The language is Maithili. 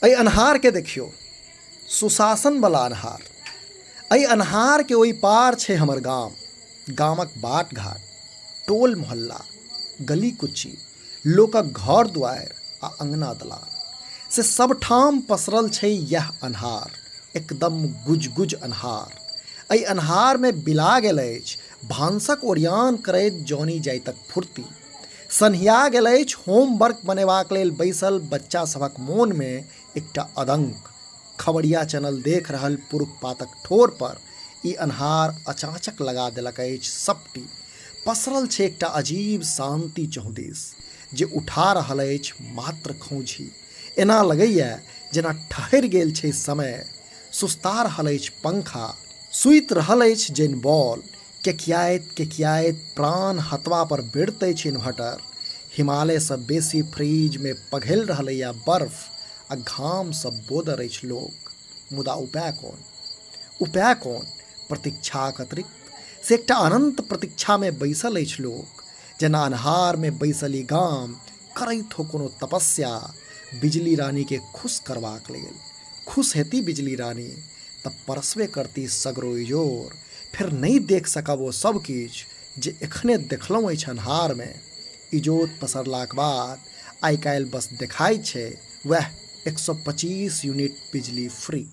एहि अन्हारके देखियौ, सुशासनवला अन्हार। एहि अन्हारके ओहि पार छै हमर गाम। गामक बाट घाट, टोल मोहल्ला, गली कुच्ची, लोकक घर दुआरि आ अङ्गना दलान, से सबठाम पसरल छै इएह अन्हार, एकदम गुज गुज अन्हार। एहि अन्हारमे बिला गेल अछि भानसक ओरियान करैत जौनी जाइतक फुर्ती, सन्हिया गेल अछि होमवर्क बनेबाक लेल बैसल बच्चा सभक मोनमे एकटा अदंक। खबरिया चैनल देख रहल पुरुख पातक ठोर पर ई अन्हार अचाचक लगा देलक अछि सपटी। पसरल छै एकटा अजीब शांति चहुदिस, जे उठा रहल अछि मात्र खौंझी। एना लगैए जेना ठहरि गेल छै समय, सुस्ता रहल अछि पंखा, सुति रहल अछि जैन बॉल, केकियाइत केकियाइत प्राण हतवा पर बेरत अछि इन्वर्टर, हिमालयसँ बेसी फ्रिजमे पघैल रहलैए बर्फ आ घामसँ बोदर अछि लोक। मुदा उपाय कोन? उपाय कोन? प्रतीक्षाक अतिरिक्त? से एकटा अनन्त प्रतीक्षामे बैसल अछि लोक, जेना अन्हारमे बैसल ई गाम करैत हो कोनो तपस्या बिजली रानीके खुश करबाक लेल। खुश हेती बिजली रानी तऽ परसबे करती सगरो इजोर, फेर नहि देख सकब ओ सब किछु जे एखने देखलहुँ अछि अन्हारमे। इजोत पसरलाक बाद आइ काल्हि बस देखाइ छै वएह 125 यूनिट बिजली फ्री।